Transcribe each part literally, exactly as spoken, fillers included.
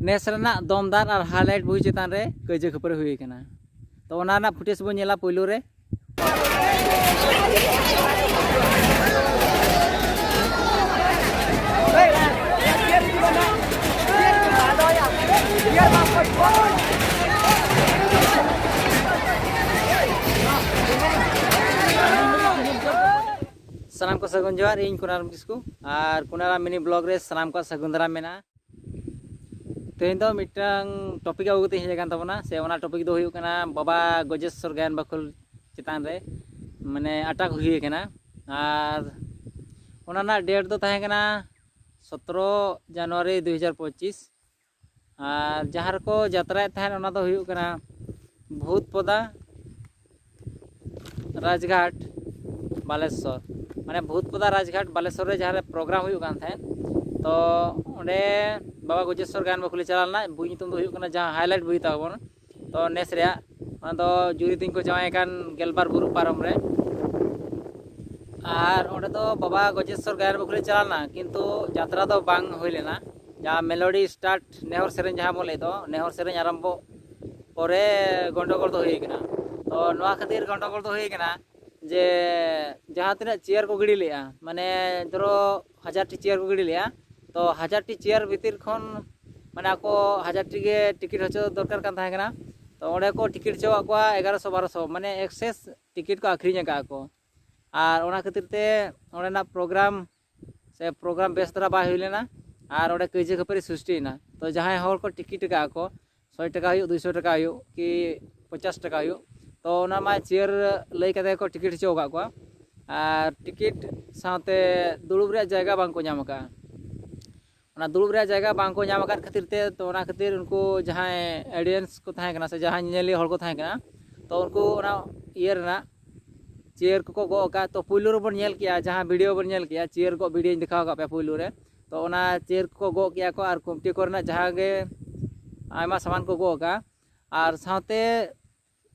ᱱᱮᱥ ᱨᱮᱱᱟᱜ ᱫᱚᱢᱫᱟᱨ ᱟᱨ ᱦᱟᱭᱞᱟᱭᱤᱴ ᱵᱩᱦᱤ ᱪᱮᱛᱟᱱ ᱨᱮ ᱠᱟᱹᱭᱡᱟᱹ ᱠᱷᱟᱹᱯᱟᱹᱨᱤ ᱦᱩᱭ ᱟᱠᱟᱱᱟ᱾ ᱛᱚ ᱚᱱᱟ ᱨᱮᱱᱟᱜ ᱯᱷᱩᱴᱮᱡᱽ ᱵᱚᱱ ᱧᱮᱞᱟ ᱯᱳᱭᱞᱳ ᱨᱮ᱾ ᱥᱟᱱᱟᱢ ᱠᱚ ᱥᱟᱹᱜᱩᱱ ᱡᱚᱦᱟᱨ, ᱤᱧ ᱠᱩᱱᱟᱨᱟᱢ ᱠᱤᱥᱠᱩ ᱟᱨ ᱠᱩᱱᱟᱨᱟᱢ ᱢᱤᱱᱤ ᱵᱞᱚᱜ ᱨᱮ ᱥᱟᱱᱟᱢ ᱠᱚᱣᱟᱜ ᱥᱟᱹᱜᱩᱱ ᱫᱟᱨᱟᱢ ᱢᱮᱱᱟᱜᱼᱟ᱾ ᱛᱮᱦᱮᱧ ᱫᱚ ᱢᱤᱫᱴᱟᱝ ᱴᱚᱯᱤᱠ ᱟᱹᱜᱩ ᱠᱟᱛᱮ ᱦᱮᱡ ᱟᱠᱟᱱ ᱛᱟᱵᱚᱱᱟ, ᱥᱮ ᱚᱱᱟ ᱴᱚᱯᱤᱠ ᱫᱚ ᱦᱩᱭᱩᱜ ᱠᱟᱱᱟ ᱵᱟᱵᱟ ᱜᱚᱡᱮᱥᱣᱚᱨ ᱜᱟᱭᱟᱱ ᱵᱟᱠᱷᱳᱞ ᱪᱮᱛᱟᱱ ᱨᱮ ᱢᱟᱱᱮ ᱟᱴᱟᱠ ᱦᱩᱭ ᱟᱠᱟᱱᱟ᱾ ᱟᱨ ᱚᱱᱟ ᱨᱮᱱᱟᱜ ᱰᱮᱴ ᱫᱚ ᱛᱟᱦᱮᱸ ᱠᱟᱱᱟ ᱥᱚᱛᱨᱚ ᱡᱟᱱᱩᱣᱟᱨᱤ ᱫᱩ ᱦᱟᱡᱟᱨ ᱯᱚᱸᱪᱤᱥ᱾ ᱟᱨ ᱡᱟᱦᱟᱸ ᱨᱮᱠᱚ ᱡᱟᱛᱨᱟᱭᱮᱫ ᱛᱟᱦᱮᱸᱫ, ᱚᱱᱟ ᱫᱚ ᱦᱩᱭᱩᱜ ᱠᱟᱱᱟ ᱵᱷᱩᱛᱯᱚᱫᱟ ᱨᱟᱡᱽᱜᱷᱟᱴ ᱵᱟᱞᱮᱥᱚᱨ, ᱢᱟᱱᱮ ᱵᱷᱩᱛᱯᱚᱫᱟ ᱨᱟᱡᱽᱜᱷᱟᱴ ᱵᱟᱞᱮᱥᱚᱨ ᱨᱮ ᱡᱟᱦᱟᱸ ᱨᱮ ᱯᱨᱳᱜᱨᱟᱢ ᱦᱩᱭᱩᱜ ᱠᱟᱱ ᱛᱟᱦᱮᱸᱫ, ᱛᱚ ᱚᱸᱰᱮ ᱵᱟᱵᱟ ᱜᱚᱡᱮᱥᱚᱨ ᱜᱟᱭᱟᱱ ᱵᱟᱠᱷᱳᱞᱮ ᱪᱟᱞᱟᱣ ᱞᱮᱱᱟ᱾ ᱵᱩᱦᱤ ᱧᱩᱛᱩᱢ ᱫᱚ ᱦᱩᱭᱩᱜ ᱠᱟᱱᱟ, ᱡᱟᱦᱟᱸ ᱦᱟᱭᱞᱟᱭᱤᱴ ᱵᱩᱦᱤ ᱛᱟᱵᱚᱱ, ᱛᱚ ᱱᱮᱥ ᱨᱮᱭᱟᱜ, ᱚᱱᱟ ᱫᱚ ᱡᱩᱨᱤ ᱛᱤᱧ ᱠᱚ ᱡᱟᱶᱟᱭ ᱟᱠᱟᱱ ᱜᱮᱞᱵᱟᱨ ᱵᱩᱨᱩ ᱯᱟᱨᱚᱢ ᱨᱮ᱾ ᱟᱨ ᱚᱸᱰᱮ ᱫᱚ ᱵᱟᱵᱟ ᱜᱚᱡᱮᱥᱚᱨ ᱜᱟᱭᱟᱱ ᱵᱟᱠᱷᱳᱞᱮ ᱪᱟᱞᱟᱣ ᱞᱮᱱᱟ, ᱠᱤᱱᱛᱩ ᱡᱟᱛᱨᱟ ᱫᱚ ᱵᱟᱝ ᱦᱩᱭ ᱞᱮᱱᱟ᱾ ᱡᱟᱦᱟᱸ ᱢᱮᱞᱳᱰᱤ ᱥᱴᱟᱨᱴ, ᱱᱮᱦᱚᱨ ᱥᱮᱨᱮᱧ ᱡᱟᱦᱟᱸ ᱵᱚᱱ ᱞᱟᱹᱭ ᱫᱚ, ᱱᱮᱦᱚᱨ ᱥᱮᱨᱮᱧ ᱟᱨᱟᱢᱵᱚ ᱯᱚᱨᱮ ᱜᱚᱱᱰᱚᱜᱳᱞ ᱫᱚ ᱦᱩᱭ ᱠᱟᱱᱟ᱾ ᱛᱚ ᱱᱚᱣᱟ ᱠᱷᱟᱹᱛᱤᱨ ᱜᱚᱱᱰᱚᱜᱳᱞ ᱫᱚ ᱦᱩᱭ ᱠᱟᱱᱟ ᱡᱮ ᱡᱟᱦᱟᱸ ᱛᱤᱱᱟᱹᱜ ᱪᱮᱭᱟᱨ ᱠᱚ ᱜᱤᱰᱤ ᱞᱮᱜᱼᱟ, ᱢᱟᱱᱮ ᱫᱷᱚᱨᱚ ᱦᱟᱡᱟᱨ ᱴᱤ ᱪᱮᱭᱟᱨ ᱠᱚ ᱜᱤᱰᱤ ᱞᱮᱜᱼᱟ, ᱛᱚ ᱦᱟᱡᱟᱨ ᱴᱤ ᱪᱮᱭᱟᱨ ᱵᱷᱤᱛᱤᱨ ᱠᱷᱚᱱ ᱢᱟᱱᱮ ᱟᱠᱚ ᱦᱟᱡᱟᱨ ᱴᱤ ᱜᱮ ᱴᱤᱠᱤᱴ ᱦᱚᱪᱚ ᱫᱚᱨᱠᱟᱨ ᱠᱟᱱ ᱛᱟᱦᱮᱸ ᱠᱟᱱᱟ᱾ ᱛᱚ ᱚᱸᱰᱮ ᱠᱚ ᱴᱤᱠᱤᱴ ᱦᱚᱪᱚᱣᱟᱜ ᱠᱚᱣᱟ ᱮᱜᱟᱨᱚᱥᱚ ᱵᱟᱨᱚᱥᱚ, ᱢᱟᱱᱮ ᱮᱠᱥᱮᱥ ᱴᱤᱠᱤᱴ ᱠᱚ ᱟᱹᱠᱷᱨᱤᱧ ᱟᱠᱟᱫᱼᱟ ᱠᱚ᱾ ᱟᱨ ᱚᱱᱟ ᱠᱷᱟᱹᱛᱤᱨ ᱛᱮ ᱚᱸᱰᱮᱱᱟᱜ ᱯᱨᱳᱜᱨᱟᱢ ᱥᱮ ᱯᱨᱳᱜᱨᱟᱢ ᱵᱮᱥ ᱫᱷᱟᱨᱟ ᱵᱟᱭ ᱦᱩᱭ ᱞᱮᱱᱟ᱾ ᱟᱨ ᱚᱸᱰᱮ ᱠᱟᱹᱭᱡᱟᱹ ᱠᱷᱟᱹᱯᱟᱹᱨᱤ ᱥᱨᱤᱥᱴᱤᱭᱮᱱᱟ᱾ ᱛᱚ ᱡᱟᱦᱟᱸᱭ ᱦᱚᱲ ᱠᱚ ᱴᱤᱠᱤᱴ ᱟᱠᱟᱫᱼᱟ ᱠᱚ, ᱥᱚᱭ ᱴᱟᱠᱟ ᱦᱩᱭᱩᱜ, ᱫᱩᱭᱥᱚ ᱴᱟᱠᱟ ᱦᱩᱭᱩᱜ, ᱠᱤ ᱯᱚᱧᱪᱟᱥ ᱴᱟᱠᱟ ᱦᱩᱭᱩᱜ, ᱛᱚ ᱚᱱᱟ ᱢᱟ ᱪᱮᱭᱟᱨ ᱞᱟᱹᱭ ᱠᱟᱛᱮ ᱠᱚ ᱴᱤᱠᱤᱴ ᱦᱚᱪᱚ ᱟᱠᱟᱫ ᱠᱚᱣᱟ᱾ ᱟᱨ ᱴᱤᱠᱤᱴ ᱥᱟᱶᱛᱮ ᱫᱩᱲᱩᱵ ᱨᱮᱭᱟᱜ ᱡᱟᱭᱜᱟ ᱵᱟᱝ ᱠᱚ ᱧᱟᱢ ᱟᱠᱟᱫᱼᱟ᱾ ᱚᱱᱟ ᱫᱩᱲᱩᱵ ᱨᱮᱭᱟᱜ ᱡᱟᱭᱜᱟ ᱵᱟᱝ ᱠᱚ ᱧᱟᱢ ᱟᱠᱟᱫ ᱠᱷᱟᱹᱛᱤᱨ ᱛᱮ, ᱛᱚ ᱚᱱᱟ ᱠᱷᱟᱹᱛᱤᱨ ᱩᱱᱠᱩ ᱡᱟᱦᱟᱸᱭ ᱚᱰᱤᱭᱮᱱᱥ ᱠᱚ ᱛᱟᱦᱮᱸ ᱠᱟᱱᱟ ᱥᱮ ᱡᱟᱦᱟᱸᱭ ᱧᱮᱧᱮᱞᱤᱭᱟᱹ ᱦᱚᱲ ᱠᱚ ᱛᱟᱦᱮᱸ ᱠᱟᱱᱟ, ᱛᱚ ᱩᱱᱠᱩ ᱚᱱᱟ ᱤᱭᱟᱹ ᱨᱮᱱᱟᱜ ᱪᱮᱭᱟᱨ ᱠᱚᱠᱚ ᱜᱚᱜ ᱟᱠᱟᱫ᱾ ᱛᱚ ᱯᱩᱭᱞᱩ ᱨᱮᱵᱚᱱ ᱧᱮᱞ ᱠᱮᱜᱼᱟ, ᱡᱟᱦᱟᱸ ᱵᱷᱤᱰᱤᱭᱳ ᱵᱚᱱ ᱧᱮᱞ ᱠᱮᱜᱼᱟ, ᱪᱮᱭᱟᱨ ᱜᱚᱜ ᱵᱷᱤᱰᱤᱭᱳᱧ ᱫᱮᱠᱷᱟᱣ ᱟᱠᱟᱫ ᱯᱮᱭᱟ ᱯᱩᱭᱞᱩ ᱨᱮ᱾ ᱛᱚ ᱚᱱᱟ ᱪᱮᱭᱟᱨ ᱠᱚᱠᱚ ᱜᱚᱜ ᱠᱮᱜᱼᱟ ᱠᱚ ᱟᱨ ᱠᱚᱢᱴᱤ ᱠᱚᱨᱮᱱᱟᱜ ᱡᱟᱦᱟᱸ ᱜᱮ ᱟᱭᱢᱟ ᱥᱟᱢᱟᱱ ᱠᱚ ᱜᱚᱜ ᱟᱠᱟᱫᱼᱟ᱾ ᱟᱨ ᱥᱟᱶᱛᱮ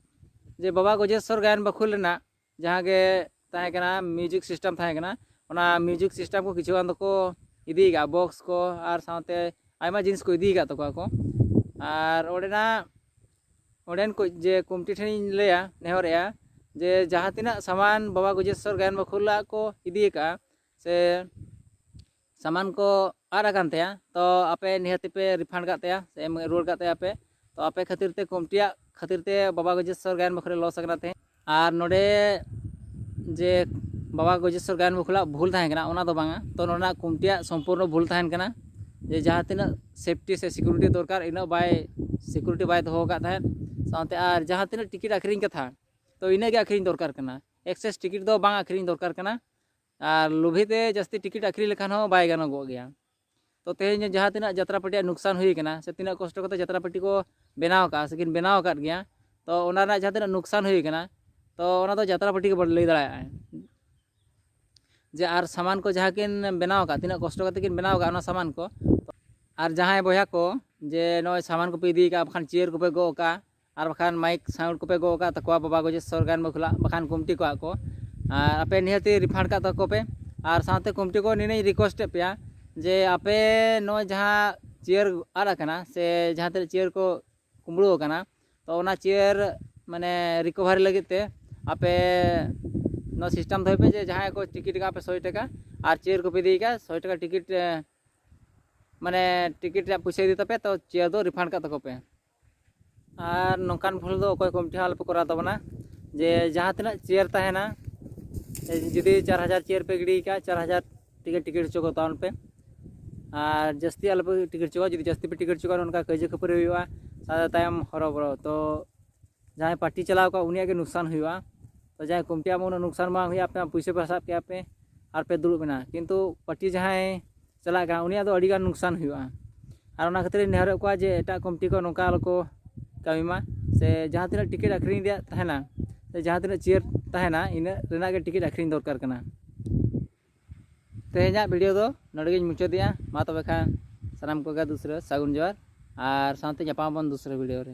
ᱡᱮ ᱵᱟᱵᱟ ᱜᱚᱡᱮᱥᱚᱨ ᱜᱟᱭᱟᱱ ᱵᱟᱠᱷᱳᱞ ᱨᱮᱱᱟᱜ ᱡᱟᱦᱟᱸ ᱜᱮ ᱛᱟᱦᱮᱸ ᱠᱟᱱᱟ, ᱢᱤᱭᱩᱡᱤᱠ ᱥᱤᱥᱴᱮᱢ ᱛᱟᱦᱮᱸ ᱠᱟᱱᱟ, ᱚᱱᱟ ᱢᱤᱭᱩᱡᱤᱠ ᱥᱤᱥᱴᱮᱢ ᱠᱚ ᱠᱤᱪᱷᱩ ᱜᱟᱱ ᱫᱚᱠᱚ ᱤᱫᱤ ᱟᱠᱟᱫᱼᱟ, ᱵᱚᱠᱥ ᱠᱚ ᱟᱨ ᱥᱟᱶᱛᱮ ᱟᱭᱢᱟ ᱡᱤᱱᱤᱥ ᱠᱚ ᱤᱫᱤ ᱟᱠᱟᱫ ᱛᱟᱠᱚᱣᱟ ᱠᱚ᱾ ᱟᱨ ᱚᱸᱰᱮᱱᱟᱜ ᱚᱸᱰᱮᱱ ᱠᱚ ᱡᱮ ᱠᱚᱢᱤᱴᱤ ᱴᱷᱮᱱᱤᱧ ᱞᱟᱹᱭᱟ, ᱱᱮᱦᱚᱨᱮᱜᱼᱟ, ᱡᱮ ᱡᱟᱦᱟᱸ ᱛᱤᱱᱟᱹᱜ ᱥᱟᱢᱟᱱ ᱵᱟᱵᱟ ᱜᱚᱡᱮᱥᱥᱚᱨ ᱜᱟᱭᱟᱱ ᱵᱟᱹᱠᱷᱩᱞᱟᱜ ᱠᱚ ᱤᱫᱤ ᱟᱠᱟᱫᱼᱟ, ᱥᱮ ᱥᱟᱢᱟᱱ ᱠᱚ ᱟᱫ ᱟᱠᱟᱱ ᱛᱟᱭᱟ, ᱛᱚ ᱟᱯᱮ ᱱᱤᱦᱟᱹᱛᱤ ᱯᱮ ᱨᱤᱯᱷᱟᱱᱰ ᱠᱟᱜ ᱛᱟᱭᱟ ᱥᱮ ᱮᱢ ᱨᱩᱣᱟᱹᱲ ᱠᱟᱜ ᱛᱟᱭᱟ ᱯᱮ᱾ ᱛᱚ ᱟᱯᱮ ᱠᱷᱟᱹᱛᱤᱨ ᱛᱮ, ᱠᱚᱢᱤᱴᱤᱭᱟᱜ ᱠᱷᱟᱹᱛᱤᱨ ᱛᱮ ᱵᱟᱵᱟ ᱜᱚᱡᱮᱥᱥᱚᱨ ᱜᱟᱭᱟᱱ ᱵᱟᱹᱠᱷᱩᱞ ᱞᱚᱥ ᱟᱠᱟᱱᱟ ᱛᱮᱦᱮᱧ᱾ ᱟᱨ ᱱᱚᱰᱮ ᱡᱮ ᱵᱟᱵᱟ ᱜᱚᱡᱮᱥᱥᱚᱨ ᱜᱟᱭᱟᱱ ᱵᱟᱹᱠᱷᱩᱞᱟᱜ ᱵᱷᱩᱞ ᱛᱟᱦᱮᱸ ᱠᱟᱱᱟ, ᱚᱱᱟ ᱫᱚ ᱵᱟᱝᱟ᱾ ᱛᱚ ᱱᱚᱰᱮᱱᱟᱜ ᱠᱚᱢᱤᱴᱤᱭᱟᱜ ᱥᱚᱢᱯᱩᱨᱱᱚ ᱵᱷᱩᱞ ᱛᱟᱦᱮᱱ ᱠᱟᱱᱟ, ᱡᱮ ᱡᱟᱦᱟᱸ ᱛᱤᱱᱟᱹᱜ ᱥᱮᱯᱴᱤ ᱥᱮ ᱥᱤᱠᱩᱨᱤᱴᱤ ᱫᱚᱨᱠᱟᱨ, ᱤᱱᱟᱹᱜ ᱵᱟᱭ ᱥᱤᱠᱩᱨᱤᱴᱤ ᱵᱟᱭ ᱫᱚᱦᱚ ᱟᱠᱟᱫ ᱛᱟᱦᱮᱸᱫ᱾ ᱥᱟᱶᱛᱮ ᱟᱨ ᱡᱟᱦᱟᱸ ᱛᱤᱱᱟᱹᱜ ᱴᱤᱠᱤᱴ ᱟᱹᱠᱷᱨᱤᱧ ᱠᱟᱛᱷᱟ, ᱛᱚ ᱤᱱᱟᱹᱜ ᱜᱮ ᱟᱹᱠᱷᱨᱤᱧ ᱫᱚᱨᱠᱟᱨ ᱠᱟᱱᱟ᱾ ᱮᱠᱥᱮᱥ ᱴᱤᱠᱤᱴ ᱫᱚ ᱵᱟᱝ ᱟᱹᱠᱷᱨᱤᱧ ᱫᱚᱨᱠᱟᱨ ᱠᱟᱱᱟ᱾ ᱟᱨ ᱞᱳᱵᱷᱤ ᱛᱮ ᱡᱟᱹᱥᱛᱤ ᱴᱤᱠᱤᱴ ᱟᱹᱠᱷᱨᱤᱧ ᱞᱮᱠᱷᱟᱱ ᱦᱚᱸ ᱵᱟᱭ ᱜᱟᱱᱚᱜᱚᱜ ᱜᱮᱭᱟ᱾ ᱛᱚ ᱛᱮᱦᱮᱧ ᱡᱟᱦᱟᱸ ᱛᱤᱱᱟᱹᱜ ᱡᱟᱛᱨᱟ ᱯᱟᱹᱴᱤᱭᱟᱜ ᱱᱩᱠᱥᱟᱱ ᱦᱩᱭ ᱠᱟᱱᱟ, ᱥᱮ ᱛᱤᱱᱟᱹᱜ ᱠᱚᱥᱴᱚ ᱠᱟᱛᱮ ᱡᱟᱛᱨᱟ ᱯᱟᱹᱴᱤ ᱠᱚ ᱵᱮᱱᱟᱣ ᱟᱠᱟᱫᱼᱟ, ᱥᱮ ᱠᱤᱱ ᱵᱮᱱᱟᱣ ᱟᱠᱟᱫ ᱜᱮᱭᱟ, ᱛᱚ ᱚᱱᱟ ᱨᱮᱱᱟᱜ ᱡᱟᱦᱟᱸ ᱛᱤᱱᱟᱹᱜ ᱱᱩᱠᱥᱟᱱ ᱦᱩᱭ ᱠᱟᱱᱟ, ᱛᱚ ᱚᱱᱟ ᱫᱚ ᱡᱟᱛᱨᱟ ᱯᱟᱹᱴᱤ ᱜᱮ ᱞᱟᱹᱭ ᱫᱟᱲᱮᱭᱟᱜᱼᱟᱭ᱾ ᱡᱮ ᱟᱨ ᱥᱟᱢᱟᱱ ᱠᱚ ᱡᱟᱦᱟᱸ ᱠᱤᱱ ᱵᱮᱱᱟᱣ ᱟᱠᱟᱫ, ᱛᱤᱱᱟᱹᱜ ᱠᱚᱥᱴᱚ ᱠᱟᱛᱮ ᱠᱤᱱ ᱵᱮᱱᱟᱣ ᱟᱠᱟᱫ ᱚᱱᱟ ᱥᱟᱢᱟᱱ ᱠᱚ, ᱟᱨ ᱡᱟᱦᱟᱸᱭ ᱵᱚᱭᱦᱟ ᱠᱚ ᱡᱮ ᱱᱚᱜᱼᱚᱭ ᱥᱟᱢᱟᱱ ᱠᱚᱯᱮ ᱤᱫᱤ ᱟᱠᱟᱫᱼᱟ, ᱵᱟᱠᱷᱟᱱ ᱪᱮᱭᱟᱨ ᱠᱚᱯᱮ ᱜᱚᱜ ᱟᱠᱟᱫᱼᱟ, ᱟᱨ ᱵᱟᱠᱷᱟᱱ ᱢᱟᱭᱤᱠ ᱥᱟᱣᱩᱱᱰ ᱠᱚᱯᱮ ᱜᱚᱜ ᱟᱠᱟᱫ ᱛᱟᱠᱚᱣᱟ ᱵᱟᱵᱟ ᱜᱚᱡᱮᱥᱥᱚᱨ ᱜᱟᱭᱟᱱ ᱵᱟᱹᱠᱷᱩᱞᱟᱜ, ᱵᱟᱠᱷᱟᱱ ᱠᱚᱢᱤᱴᱤ ᱠᱚᱣᱟᱜ ᱠᱚ, ᱟᱨ ᱟᱯᱮ ᱱᱤᱦᱟᱹᱛᱤ ᱨᱤᱯᱷᱟᱱᱰ ᱠᱟᱜ ᱛᱟᱠᱚ ᱯᱮ᱾ ᱟᱨ ᱥᱟᱶᱛᱮ ᱠᱚᱢᱤᱴᱤ ᱠᱚ ᱱᱤᱱᱟᱹᱧ ᱨᱤᱠᱩᱭᱮᱥᱴ ᱮᱫ ᱯᱮᱭᱟ ᱡᱮ ᱟᱯᱮ ᱱᱚᱜᱼᱚᱭ ᱡᱟᱦᱟᱸ ᱪᱮᱭᱟᱨ ᱟᱫ ᱟᱠᱟᱱᱟ, ᱥᱮ ᱡᱟᱦᱟᱸ ᱛᱤᱱᱟᱹᱜ ᱪᱮᱭᱟᱨ ᱠᱚ ᱠᱩᱢᱵᱽᱲᱩ ᱟᱠᱟᱱᱟ, ᱛᱚ ᱚᱱᱟ ᱪᱮᱭᱟᱨ ᱢᱟᱱᱮ ᱨᱤᱠᱚᱵᱷᱟᱨᱤ ᱞᱟᱹᱜᱤᱫ ᱛᱮ ᱟᱯᱮ ᱱᱚᱣᱟ ᱥᱤᱥᱴᱮᱢ ᱫᱚᱦᱚᱭ ᱯᱮ ᱡᱮ ᱡᱟᱦᱟᱸᱭ ᱠᱚ ᱴᱤᱠᱤᱴ ᱟᱠᱟᱫᱼᱟ ᱯᱮ ᱥᱚᱭ ᱴᱟᱠᱟ, ᱟᱨ ᱪᱮᱭᱟᱨ ᱠᱚᱯᱮ ᱤᱫᱤᱭ ᱠᱟᱜᱼᱟ ᱥᱚᱭ ᱴᱟᱠᱟ ᱴᱤᱠᱤᱴ, ᱮ, ᱢᱟᱱᱮ ᱴᱤᱠᱤᱴ ᱨᱮᱭᱟᱜ ᱯᱩᱭᱥᱟᱹ ᱤᱫᱤ ᱛᱟᱯᱮ, ᱛᱚ ᱪᱮᱭᱟᱨ ᱫᱚ ᱨᱤᱯᱷᱟᱱᱰ ᱠᱟᱜ ᱛᱟᱠᱚ ᱯᱮ᱾ ᱟᱨ ᱱᱚᱝᱠᱟᱱ ᱵᱷᱩᱞ ᱫᱚ ᱚᱠᱚᱭ ᱠᱚᱢᱤᱴᱤ ᱦᱚᱸ ᱟᱞᱚᱯᱮ ᱠᱚᱨᱟᱣ ᱛᱟᱵᱚᱱᱟ, ᱡᱮ ᱡᱟᱦᱟᱸ ᱛᱤᱱᱟᱹᱜ ᱪᱮᱭᱟᱨ ᱛᱟᱦᱮᱱᱟ, ᱡᱩᱫᱤ ᱪᱟᱨ ᱦᱟᱡᱟᱨ ᱪᱮᱭᱟᱨ ᱯᱮ ᱜᱤᱰᱤ ᱠᱟᱜᱼᱟ, ᱪᱟᱨ ᱦᱟᱡᱟᱨ ᱴᱤᱠᱤᱴ ᱴᱤᱠᱤᱴ ᱦᱚᱪᱚ ᱠᱚ ᱛᱟᱵᱚᱱ ᱯᱮ᱾ ᱟᱨ ᱡᱟᱹᱥᱛᱤ ᱟᱞᱚᱯᱮ ᱴᱤᱠᱤᱴ ᱦᱚᱪᱚ ᱠᱚᱣᱟ᱾ ᱡᱩᱫᱤ ᱡᱟᱹᱥᱛᱤ ᱯᱮ ᱴᱤᱠᱤᱴ ᱦᱚᱪᱚ ᱠᱚᱣᱟ, ᱱᱚᱝᱠᱟ ᱠᱟᱹᱭᱡᱟᱹ ᱠᱷᱟᱹᱯᱟᱹᱨᱤ ᱦᱩᱭᱩᱜᱼᱟ, ᱥᱟᱶᱛᱮ ᱛᱟᱭᱚᱢ ᱦᱚᱨᱚᱵᱚᱨᱚ᱾ ᱛᱚ ᱡᱟᱦᱟᱸᱭ ᱯᱟᱨᱴᱤ ᱪᱟᱞᱟᱣ ᱠᱚᱜᱼᱟ, ᱩᱱᱤᱭᱟᱜ ᱜᱮ ᱱᱩᱠᱥᱟᱱ ᱦᱩᱭᱩᱜᱼᱟ᱾ ᱛᱚ ᱡᱟᱦᱟᱸᱭ ᱠᱚᱢᱤᱴᱤᱭᱟᱜ ᱢᱟ ᱩᱱᱟᱹᱜ ᱱᱩᱠᱥᱟᱱ ᱵᱟᱝ ᱦᱩᱭᱩᱜᱼᱟ, ᱟᱯᱮ ᱯᱩᱭᱥᱟᱹ ᱯᱮ ᱥᱟᱵ ᱠᱮᱜᱼᱟ ᱯᱮ ᱟᱨ ᱯᱮ ᱫᱩᱲᱩᱵ ᱮᱱᱟ, ᱠᱤᱱᱛᱩ ᱯᱟᱨᱴᱤ ᱡᱟᱦᱟᱸᱭ ᱪᱟᱞᱟᱜ ᱠᱟᱱᱟ, ᱩᱱᱤᱭᱟᱜ ᱫᱚ ᱟᱹᱰᱤ ᱜᱟᱱ ᱱᱩᱠᱥᱟᱱ ᱦᱩᱭᱩᱜᱼᱟ᱾ ᱟᱨ ᱚᱱᱟ ᱠᱷᱟᱹᱛᱤᱨ ᱤᱧ ᱱᱮᱦᱚᱨᱚᱜ ᱠᱚᱣᱟ ᱡᱮ ᱮᱴᱟᱜ ᱠᱚᱢᱤᱴᱤ ᱠᱚ ᱱᱚᱝᱠᱟ ᱟᱞᱚ ᱠᱚ ᱠᱟᱹᱢᱤ ᱢᱟ, ᱥᱮ ᱡᱟᱦᱟᱸ ᱛᱤᱱᱟᱹᱜ ᱴᱤᱠᱤᱴ ᱟᱹᱠᱷᱨᱤᱧ ᱨᱮᱭᱟᱜ ᱛᱟᱦᱮᱱᱟ, ᱥᱮ ᱡᱟᱦᱟᱸ ᱛᱤᱱᱟᱹᱜ ᱪᱮᱭᱟᱨ ᱛᱟᱦᱮᱱᱟ, ᱤᱱᱟᱹᱜ ᱨᱮᱱᱟᱜ ᱜᱮ ᱴᱤᱠᱤᱴ ᱟᱹᱠᱷᱨᱤᱧ ᱫᱚᱨᱠᱟᱨ ᱠᱟᱱᱟ᱾ ᱛᱮᱦᱮᱧᱟᱜ ᱵᱷᱤᱰᱤᱭᱳ ᱫᱚ ᱱᱚᱰᱮ ᱜᱤᱧ ᱢᱩᱪᱟᱹᱫᱮᱜᱼᱟ᱾ ᱢᱟ ᱛᱚᱵᱮ ᱠᱷᱟᱱ ᱥᱟᱱᱟᱢ ᱠᱚᱜᱮ ᱫᱩᱥᱨᱟᱹ ᱥᱟᱹᱜᱩᱱ ᱡᱚᱦᱟᱨ, ᱟᱨ ᱥᱟᱶᱛᱮ ᱧᱟᱯᱟᱢ ᱟᱵᱚᱱ ᱫᱩᱥᱨᱟᱹ ᱵᱷᱤᱰᱤᱭᱳ ᱨᱮ᱾